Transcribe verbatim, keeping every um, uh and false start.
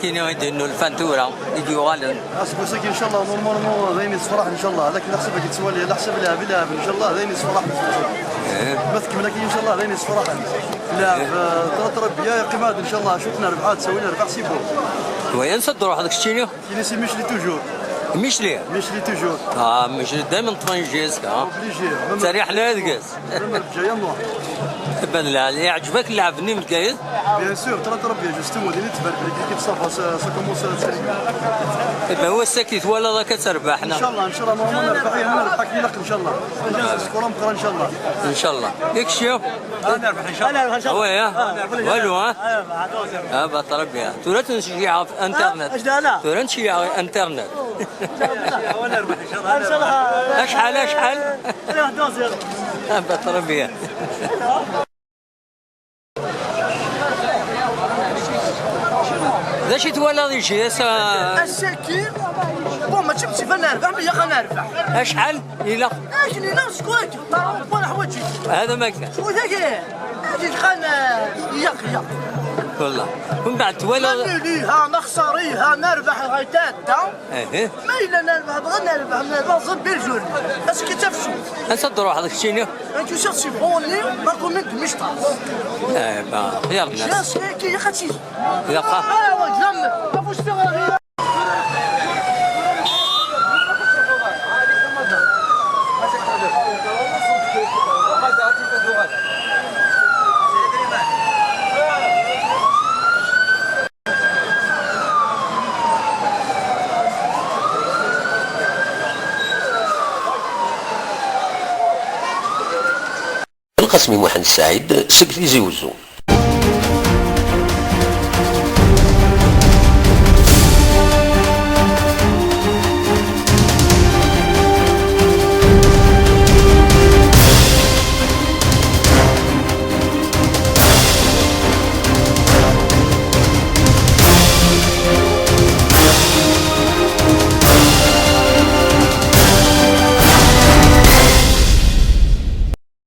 Kini i d-innulfan tura i d-yuɣalen. Aseggas-agi, ncallah, normalement, d ayen yessefraḥen, ncallah. Lakin leḥsab-agi tettwali, leḥsab lɛeb i lɛeb, ncallah, d ayen yessefraḥen. Eh. Ma tkemmel akka, ncallah, d ayen yessefraḥen. Lɛeb, eh, tlata rebya, yeqqim-d, ncallah, cwiṭ n rrbeḥ, ad tsawi rrbeḥ, c'est bon. Wa, ansa d-truḥeḍ keččini? Kini c'est Michli toujours. Michli? Michli toujours. Ah, Michli daymen ṭṭfen jis, ha? Obligé. Ttariḥen deg-s. Même Bgayet, moi. Iban lɛali, iɛǧeb-ak lɛeb-nni n Bgayet? Bien sûr, tlata rebya, justement, d ini tbarek l'équipe, ça va, ça, ça commence à se... Iban wass-agi twalaḍ akka terbeḥ, neɣ? Ncallah, ncallah, normalement nerbeḥ, yerna nerbeḥ akken ilaq, ncallah. Score ameqqran, ncallah. Ncallah. I kečči? Ah, nerbeḥ, ncallah. Ah, nerbeḥ, ncallah. Ah ouais, hein? Ah, nerbeḥ, ncallah. Ah, bah, très bien. Tura ad nceyyeɛ ɣef internet. Ah, tura ad nceyyeɛ ɣef internet. Acḥal, acḥal? Ah, bah, très bien. D acu i twalaḍ ici ass-a? Ass-agi, bon, mačči msifa nerbeḥ, mi ilaq ad nerbeḥ. Acḥal ilaq? Akken ilaq skud, wala ḥwaǧi. Hada ma kan. Skud agi, agi kan, eh, ilaq, ilaq. Wallah. Mbeɛd twalaḍ. Ma nili, ha, nexṣer, ha, nerbeḥ, ɣayt-a, da. Ehe. Ma yella nerbeḥ, bɣa nerbeḥ, nerbeḥ, ẓid bir jur. Ass-agi d tafsut. Ansa d-truḥeḍ keččini? Nekk usiɣ-d si Boni, la commune de Mictras. Eh, bah, xyar nnas. Jas, eh, ki, ya xati. Ilaq. Ah, ouais, jamais. Lqasmi Muḥend Saɛid seg Tizi Uzzu.